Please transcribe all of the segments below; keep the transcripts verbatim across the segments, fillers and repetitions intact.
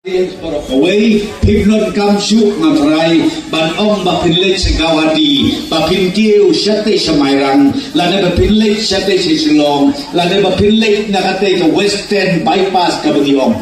Kawei, phin donkam shuh, nga tharai, ban ong ba phin leit sha Guwahati, ba phin kiew shatei sha Mairang, lane ba phin leit shatei sha Shillong, lane ba phin leit na katei ka Western Bypass kaba ngi ong.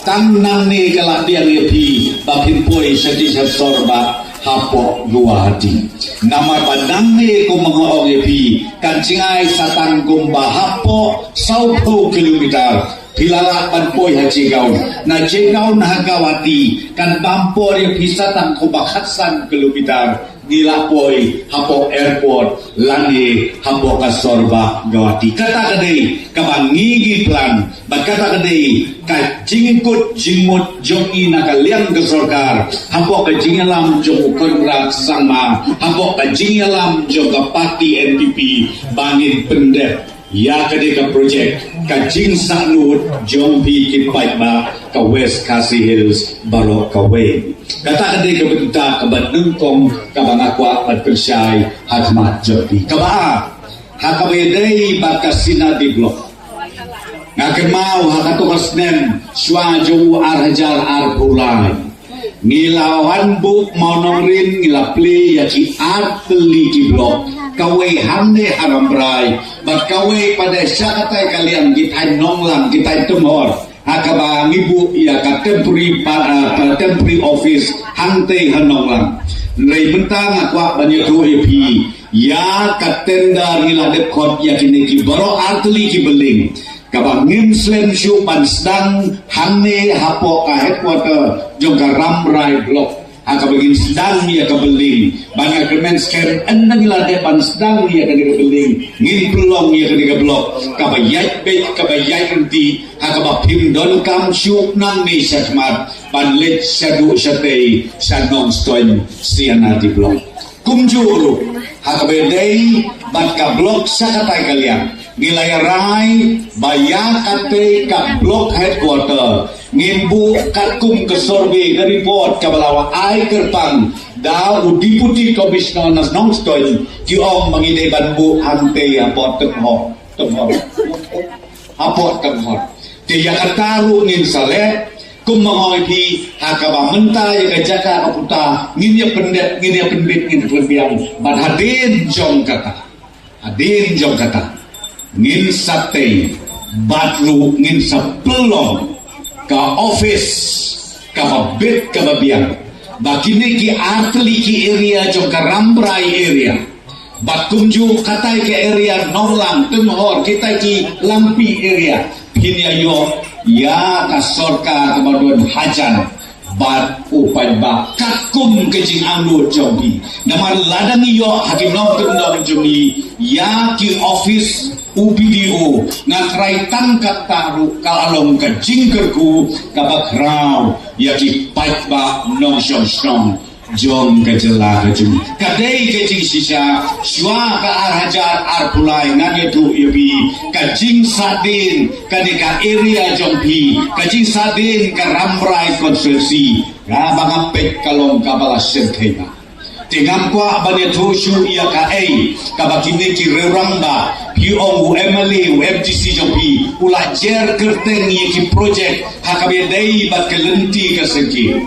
Tang nangne ka la biang ïa phi ba phin poi shatei sha Sorbah hapoh Guwahati. Namar ba nangne, kumba nga ong ïa phi, kan jngai sa tang kumba hapoh sawphew kilometer. Phi la lah ban poi ha Jaigaon. Na Jaigaon ha Guwahati kan bam por ïa phi sa tang kumba khatsan kilometer. Ngi la poi hapoh airport lane hapoh ka Sorbah Guwahati. Kata ka dei kaba ngi ngi plan, bad kata ka dei ka jingkut jingmut jong ngi na ka liang ka sorkar, hapoh ka jingïalam jong u Conrad Sangma, hapoh ka jingïalam jong ka party N P P, ba ngin pyndep ïa kane ka projek, ka jingsahnud jong phi ki paidbah ka West Khasi Hills baroh kawei. Kata ka dei ka bynta kaba nyngkong kaba nga kwah ban pynshai ha khmat jong phi. Kaba ar, ha kaba ïadei bad ka Synod Block. Nga kynmaw ha kato ka snem shuwa jong u ar hajar arphew lai, ngi la wan buh Mawlong Rim, ngi la plie ïa ki artylli ki block, kawei hangne ha Rambrai, bad kawei pat sha katai ka liang, ki thaiñ Nonglang, ki thaiñ Tymhor, ha kaba ngi buh ïa ka temporary pa-, ah, pa-, temporary office hangtei ha Nonglang. Hynrei mynta nga kwah ban ïathuh ïa phi, ïa ka tender ngi la dep khot ïa kine ki baroh artylli ki building. Kaba ngim slem shuh ban sdang hangne hapoh ka headquarter jong ka Rambrai Block. Ha kaba ngin sdang ïa ka building, ban agreement skhem, ynda ngi la dep ban sdang ïa kane ka building, ngin pynlong ïa kane ka block kaba ïaid beit, kaba ïaid ryntih, ha kaba phim donkam shuh nangne shakhmat ban leit shaduh shatei sha Nongstoiñ C and RD Block. Kumjuh ruh, ha kaba ïadei bad ka block sha katai ka liang, ngi la ïa rai ba ïa katei ka block headquarter ngin buh katkum ka survey, ka report kaba la wad ai kyrpang da u Deputy Commissioner na Nongstoiñ, ki ong ba ngi dei ban buh hangtei hapoh Tymhor, Tymhor. Hapoh Tymhor. Te ïa kata ruh ngin sa leh, kumba nga ong ïa phi, ha kaba mynta ïa ka jaka ka puta ngin ïa pyndep, ngin ïa pynbit, ngin ïa pynbiang. Bad hadien jong kata, hadien jong kata, ngin sa tei bad ruh ngin sa pynlong ka office kaba bit kaba biang, ba kine ki artylli ki area jong ka Rambrai area, bad kumjuh katai ka area Nonglang, Tymhor, kitai ki Langpih area, phin ïa ïoh ïa ka sorkar kaba don hajan bad u paidbah katkum ka jingangnud jong phi. Namar lada ngi ïoh ha ki nongkyndong jong ngi ïa ki office U P D O, nga tharai tang kata ruh ka la long ka jingkyrkhu kaba khraw ïa ki paidbah nongshong shnong jong ka jylla ka jong ngi. Ka dei ka jingshisha, shuwa ka ar hajar arphew lai, ngan ïathuh ïa phi, ka jingsahdien kane ka area jong phi, ka jingsahdien ka Rambrai constituency, kaba nga peit ka long kaba la shyrkhei bha. Te ngam kwah ban ïathuh shuh ïa kaei kaba kine ki rangbah, phi ong u M L A, u M D C jong phi u la jer kyrteng ïa ki projek ha kaba ïadei bad ka lynti ka syngkien.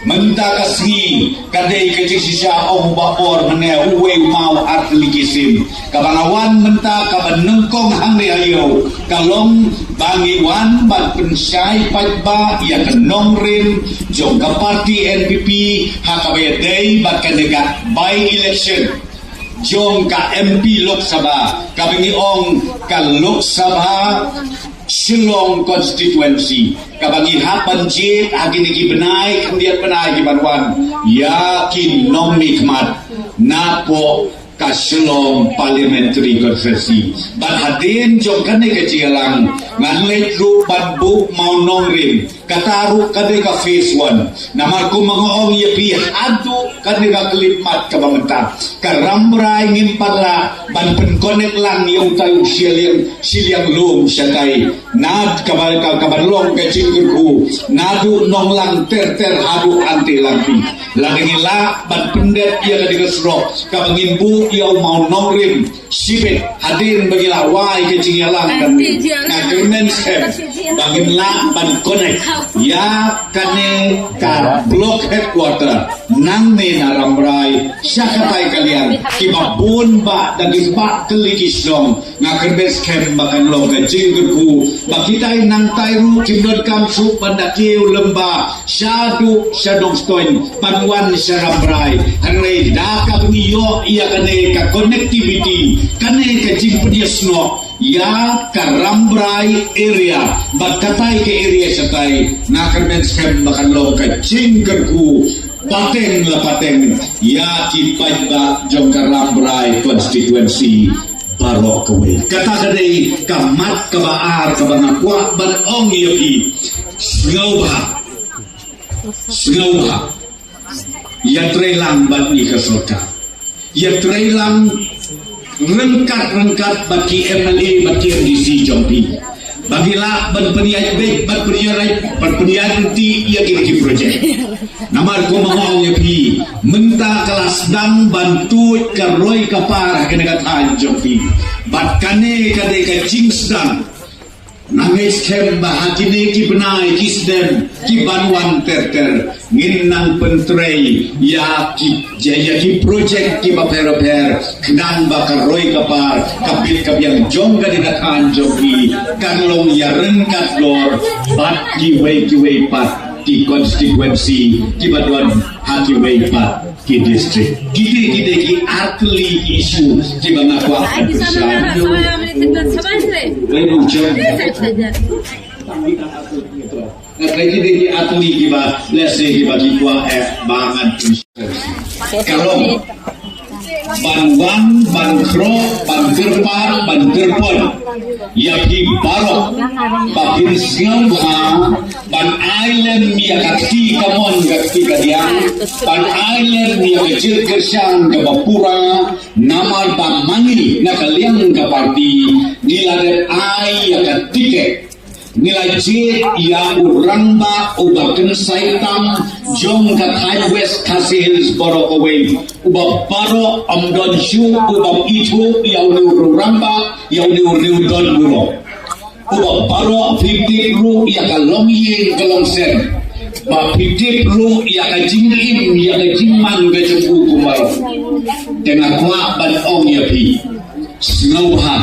Mynta ka sngi ka dei ka jingshisha, ong u Bah Bor mynne, uwei u maw artylli ki sim. Kaba nga wan mynta kaba nyngkong hangne ha ïew ka long ba ngi wan ban pynshai paidbah ïa ka nongrim jong ka party N P P ha kaba ïadei bad kane ka by election jong ka M P Lok Sabha, kaba ngi ong ka Lok Sabha Shillong constituency, kaba ngi hap ban jied ha kine ki bnai khyndiat bnai ki ban wan ïa ki nongmihkhmat napoh ka Shillong Parliamentary Constituency. Bad hadien jong kane ka jingïalang ngan leit ruh ban buh Mawlong Rim. Kata ruh ka dei ka phase one. Namar kumba nga ong ïa phi haduh kane ka khyllipmat kaba mynta, ka Rambrai ngim pat lah ban pyn-connect lang ïa utai u shiliang, shiliang lum shatai. Naduh kaba, ka, kaba long ka jingkyrkhu naduh Nonglang ter ter haduh hangtei Langpih. Lada ngi lah ban pyndep ïa kane ka surok kaba ngin buh ïa u Mawlong Rim, Shibit hadien ba ngi la wai ka jingïalang, kan nga kyrmen skhem ba ngin lah ban connect ïa kane ka block headquarter nangne na Rambrai sha katai ka liang. Kiba bun ba da ki ba tylli ki shnong, nga kyrmen skhem ba kan long ka jingkyrkhu ba kitai nangtai ruh kim donkam shuh ban da kiew lem ba shaduh sha Nongstoiñ ban wan sha Rambrai. Hynrei da kaba ngi ïoh ïa kane ka connectivity, kane ka jingpynïasnoh ïa ka Rambrai area bad katai ka area shatai, nga kyrmen skhem ba kan long ka jingkyrkhu pateng la pateng ïa ki paidbah jong ka Rambrai constituency baroh kawei. Kata ka dei ka mat kaba ar kaba nga kwah ban ong ïa phi. Sngewbha, sngewbha, ïatreilang bad ngi ka sorkar. Ïatreilang ryngkat ryngkat bad ki M L A bad ki M D C jong phi ba ngi lah ban pynïaid beit, ban pynïaid, ban pynïaid ryntih ïa ki, ki projek. Namar kumba nga ong ïa phi, mynta ka la sdang ban tuid ka roi ka par ha kane ka thaiñ jong phi. Bad kane ka dei ka jingsdang. Nga ngeit skhem ba ha kine ki bnai ki snem ki ban wan ter ter ngin nang pyntrei ïa ki, ïa ki projek kiba pher bapher khnang ba ka roi ka par, ka bit ka biang jong kane ka thaiñ jong phi kan long ïa ryngkat lor bad kiwei kiwei pat ki constituency kiba don ha kiwei pat ki district. Kine, kine ki artylli ki issue kiba nga kwah ban pynshai. Wei, bukan. Nga kren kine ki artylli kiba, let's say, kiba ki kwah, eh, ba ngan pynshai. Ka long ban wan, ban khrok, ban kyrpad, ban kyrpad ïa phi baroh ba phin sngewbha ban ai lem ïa ka kti kamon ka kti kadiang, ban ai lem ïa ka jingkyrshan kaba pura. Namar ba ma ngi na ka liang ka parti ngi la dep ai ïa ka tiket, ngi la jied ïa u rangbah uba kynsai tam jong ka thaiñ West Khasi Hills baroh kawei, uba baroh ym don shuh uba ithuh ïa une u rangbah, ïa une u rangbah don baroh. Uba baroh phi tip ruh ïa ka longïing ka longsem, ba phi tip ruh ïa ka jingim ïa ka jingman ka jong u kumba ruh. Te nga kwah ban ong ïa phi, sngewbha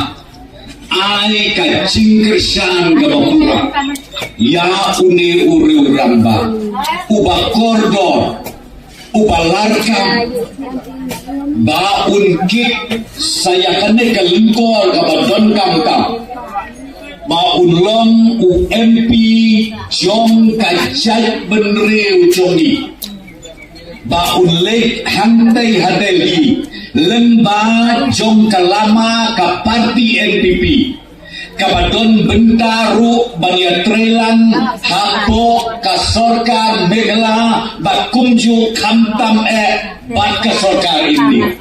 ai ka jingkyrshan kaba pura ïa une u rangbah uba kordor, uba larkam, ba un kit sa ïa kane ka lyngkor kaba donkam tam, ba un long u M P jong ka jaitbynriew jong ngi, ba un leit hangtei ha Delhi lyngba jong ka lama ka parti N P P, kaba don bynta ruh ban ïatreilang hapoh ka sorkar Meghalaya bad kumjuh khamtam eh bad ka sorkar India.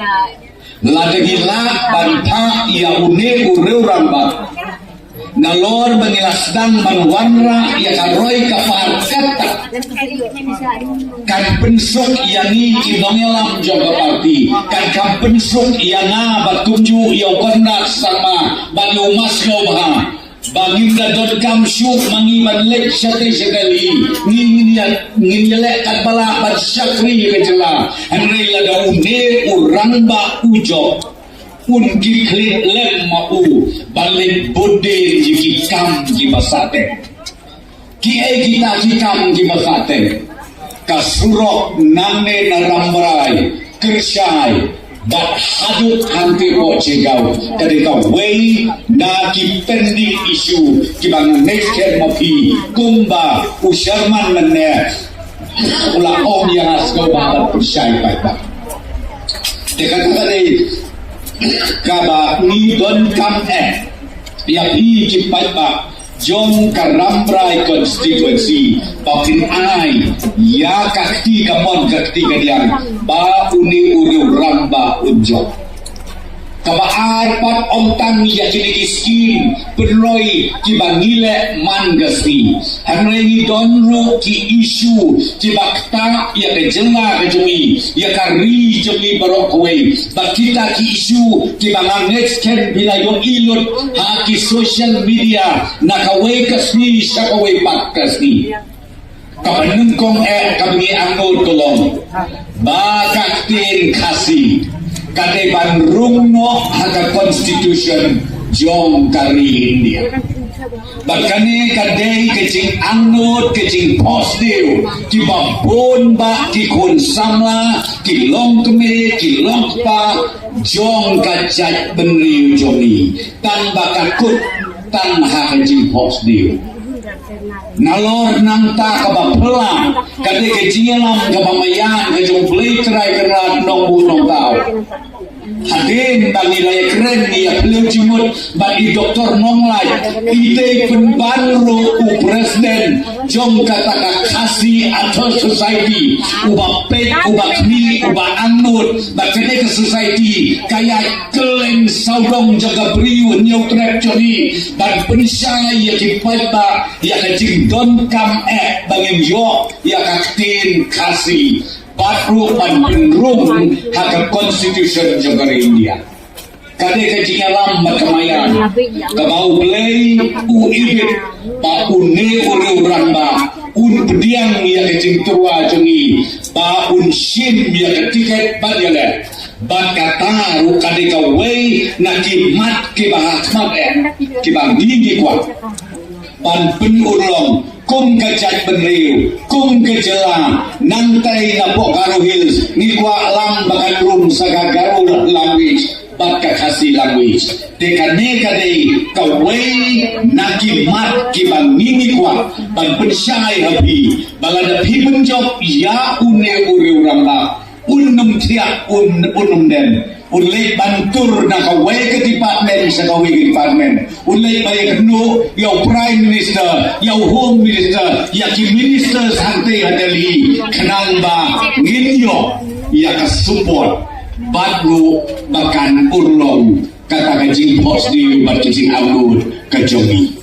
Lada ngi lah ban phah ïa une u rangbah nalor ba ngi la sdang ban wanrah ïa ka roi ka par kata, kan pynsuk ïa ngi ki nongïalam jong ka parti, kan kham pynsuk ïa nga bad kumjuh ïa u Conrad Sangma bad ïa u Mas Sngewbha, ba ngim da donkam shuh ma ngi ban leit shatei shatei. Ngi, ngin ïa, ngin ïaleh katba lah ban shakri ïa ka jylla. Hynrei lada une u rangbah u jop, un kit khlieh lem ma u ban leit bud dien ïa ki kam kiba sah teng. Kiei kita ki kam kiba sah teng? Ka surok nangne na Rambrai, Kyrshai bad haduh hangtei hapoh Jaigaon ka dei kawei na ki pending issue kiba nga ngeit skhem ma phi, kumba u Sherman mynne u la ong ïa nga sngewbha ban pynshai paidbah. Te kata ka dei kaba ngi donkam eh ïa phi ki paidbah jong ka Rambrai constituency, ba phin ai ïa ka kti kamon ka kti kadiang ba une u rangbah un jop. Kaba ar pat ym tang ïa kine ki skim pynroi kiba ngi leh man ka sngi. Hynrei ngi don ruh ki issue kiba ktah ïa ka jylla ka jong ngi, ïa ka ri jong ngi baroh kawei. Bad kita ki issue kiba nga ngeit skhem phi la ïohi lut ha ki social media na kawei ka sngi sha kawei pat ka sngi. Kaba nyngkong eh kaba ngi angnud ka long ba ka ktien Khasi ka dei ban rung noh ha ka constitution jong ka ri India. Bad kane ka dei ka jingangnud, ka jingphohsniew kiba bun ba ki khun samla, ki longkmie, ki longkpa jong ka jaitbynriew jong ngi, tang ba ka kut tang ha ka jingphohsniew. Nalor nangta kaba phylla ka dei ka jingïalam kaba maïan ka jong U Blei Trai Kynrad Nongbuh Nongthaw. Hadien ba ngi la ïakren, ngi ïa phylliew jingmut bad i Doktor Nonglait, i dei pynban ruh u president jong kata ka Khasi Authors Society, uba peit, uba khmih, uba angnud ba kane ka society ka ïa kylleng sawdong jong ka briew Hynñiewtrep jong ngi ban pynshai ïa ki paidbah ïa ka jingdonkam eh ba ngin ïoh ïa ka ktien Khasi bad ruh ban pynrung ha ka constitution jong ka ri India. Ka dei ka jingïalam bad ka maïan kaba U Blei u ibit ba une u riewrangbah un pdiang ïa ka jingtyrwa jong ngi ba un shim ïa ka tiket ban ïaleh. Bad kata ruh ka dei kawei na ki mat kiba ha khmat eh kiba ngi ngi kwah ban pynurlong kum ka jaitbynriew, kum ka jylla. Nangtai napoh Garo Hills ngi kwah lang ba kan rung sa ka Garo language bad ka Khasi language. Te kane ka dei kawei na ki mat kiba ngi ngi kwah ban pynshai ha phi ba lada phi pynjop ïa une u riewrangbah, un ym thiah, un, un ym dem. Un leit ban tur na kawei ka department sha kawei ka department. Un leit ban ïakynduh ïa u Prime Minister, ïa u Home Minister, ïa ki ministers hangtei ha Delhi, khnang ba ngin ïoh ïa ka support bad ruh ba kan urlong kata ka jingphohsniew bad ka jingangnud ka jong ngi.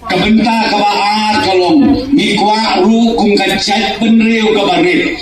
Ka bynta kaba ar ka long, ngi kwah ruh kum ka jaitbynriew kaba rit,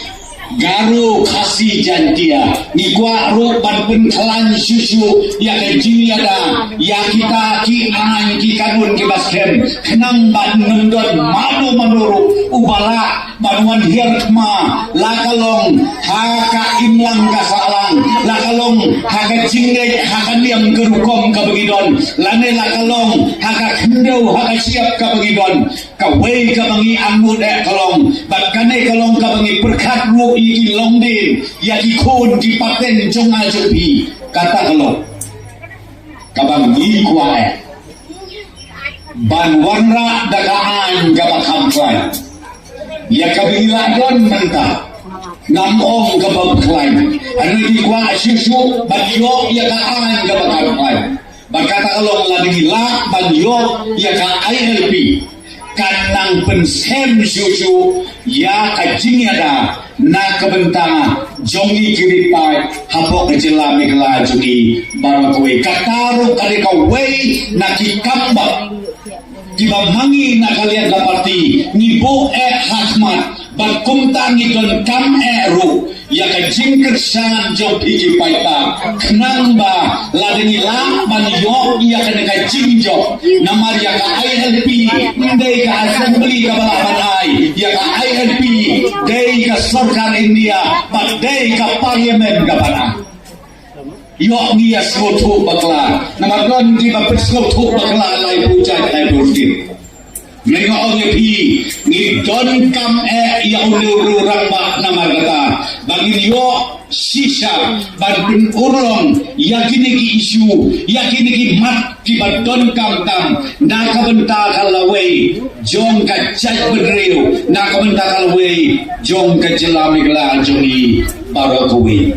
Garo, Khasi, Jaintia, ngi kwah ruh ban pynkhlaiñ shuh shuh ïa ka jingïada ïa kita ki aiñ ki kanun kiba skhem, khnang ban ym don mano mano ruh uba lah ban wan hiar thma, la ka long ha ka imlang ka sahlang, la ka long ha ka jingngeit ha ka niam ka rukom kaba ngi don, lane la ka long ha ka khyndew ha ka shyiap kaba ngi don. Kawei kaba ngi angnud eh ka long, bad kane ka long kaba ngi pyrkhat ruh ïa ki longdien, ïa ki khun ki pateng jong nga jong phi. Kata ka long kaba ngi kwah eh ban wanrah da ka aiñ kaba kham khlaiñ. Ïa kaba ngi la don mynta, ngam ong kaba khlaiñ, hynrei ngi kwah shuh shuh ban ïoh ïa ka aiñ kaba kham khlaiñ. Bad kata ka long lada ngi lah ban ïoh ïa ka I L P, kan nang pynshem shuh shuh ïa ka jingïada na ka bynta jong ngi ki ri paid hapoh ka jylla Meghalaya jong ngi baroh kawei. Kata ruh ka dei kawei na ki kam ba kiba ma ngi na ka liang ka party ngi buh eh ha khmat, bad kumta ngi donkam eh ruh ïa ka jingkyrshan jong phi ki paidbah, khnang ba lada ngi lah ban ïoh ïa kane ka jingjop, namar ïa ka I L P ym dei ka assembly kaba lah ban ai, ïa ka I L P dei ka sorkar India bad dei ka parliament kaba lah. Ïoh ngi ïa sngewthuh bakla, namar don kiba pynsngewthuh bakla, lai pujat lai pujit. Ngi nga ong ïa phi, ngi donkam eh ïa une u rangbah namar kata ba ngin ïoh shisha ban pynurlong ïa kine ki issue, ïa kine ki mat kiba donkam tam na ka bynta ka lawei jong ka jaitbynriew, na ka bynta ka lawei jong ka jylla Meghalaya jong ngi baroh kawei.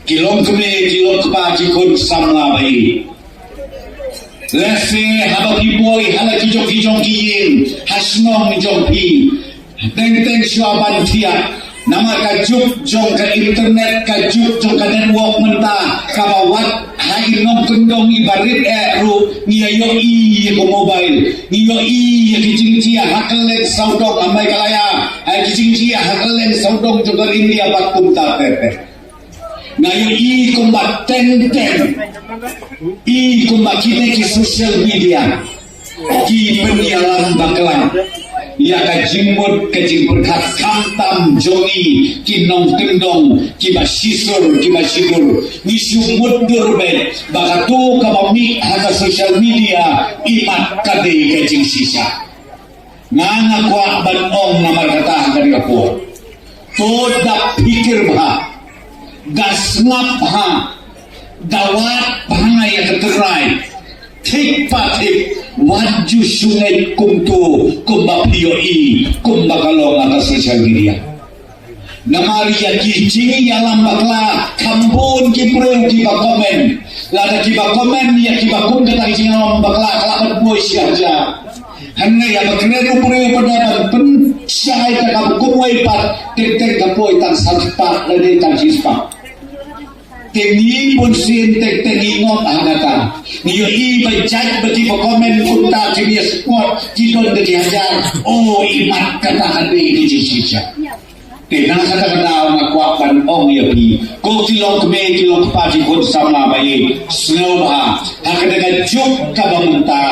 Ki longkmie, ki longkpa, ki khun samla ba ïeit. Lehse haba phi poi ha la ki jong ki jong ki ïing ha shnong jong phi, teng teng shuwa ban thiah, namar ka juk jong ka internet, ka juk jong ka network mynta kaba wat ha Ki nongkyndong iba rit eh ruh ngi ïa ïohi ïa ka mobile, ngi ïohi ïa ki jingjia ha kylleng sawdong ha Meghalaya, ha ki jingjia ha kylleng sawdong jong ka India bad kumta ter ter. Nga ïohi kumba teng teng, i kumba kine ki social media ki pynïalam bakla ïa ka jingmut ka jingpyrkhat khamtam jong i ki nongkyndong kiba shisur kiba shidur. Ngi shu mutdur beit ba kato kaba mih ha ka social media imat ka dei ka jingshisha. Nga nga kwah ban ong namar kata ha kane ka por, to da phikir bha, da sngap bha, da wad bha ïa ka tynrai. Thik pa thik, wat ju shu ngeit kumto kumba phi ïohi kumba ka long ha ka social media. Namar ïa ki jingïalam bakla kham bun ki briew kiba comment. Lada kiba comment ïa kiba kum kata ki jingïalam bakla ka la ban poi shi hajar. Hynrei haba kren u briew pat da ban pynshai da kaba kumwei pat, teng teng ka poi tang san spah lane tang shi spah. Te ngi bunsien teng teng ngi ngop ha kata. Ngi ïohi ba jait ba kiba comment kumta ki ïa support ki don da ki hajar. Oh, imat kata ka dei ka jingshisha. Te na kata ka daw nga kwah ban ong ïa phi, ko ki long kmie ki long kpa ki khun samla ba ïeit, sngewbha ha kata ka juk kaba mynta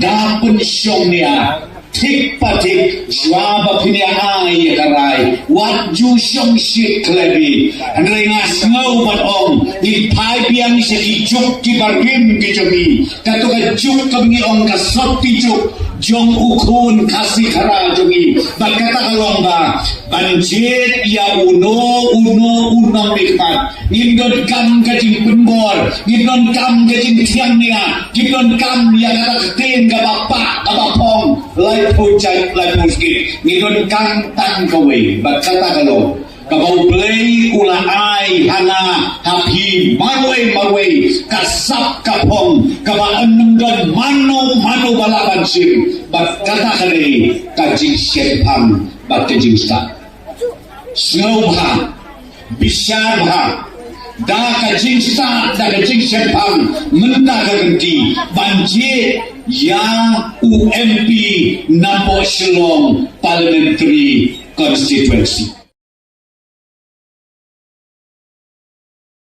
da pynshong nia. Thik pa thik, shuwa ba phin ïa ai ïa ka rai, wat ju shong shit khlem bha. Hynrei nga sngew ban ong, ngin phai biang sha ki juk kiba rim ki jong ngi. Kato ka juk kaba ngi ong ka sopti juk jong u khun Khasi Khara jong ngi. Bad kata ka long ba ban jied ïa uno uno u nongmihkhmat, ngin donkam ka jingpynbor, ngin donkam ka jingthiang nia, ngin donkam ïa kata ka ktien kaba pah kaba phong, laiphew jait laiphew skit. Ngin donkam tang kawei, bad kata ka long kaba U Blei u la ai ha nga ha phi marwei marwei, ka sap ka phong kaba ym don mano mano ba lah ban shim. Bad kata ka dei ka jingshemphang bad ka jingstad. Sngewbha, bishar bha da ka jingstad da ka jingshemphang mynta ka kynti ban jied ïa u M P napoh Shillong Parliamentary Constituency.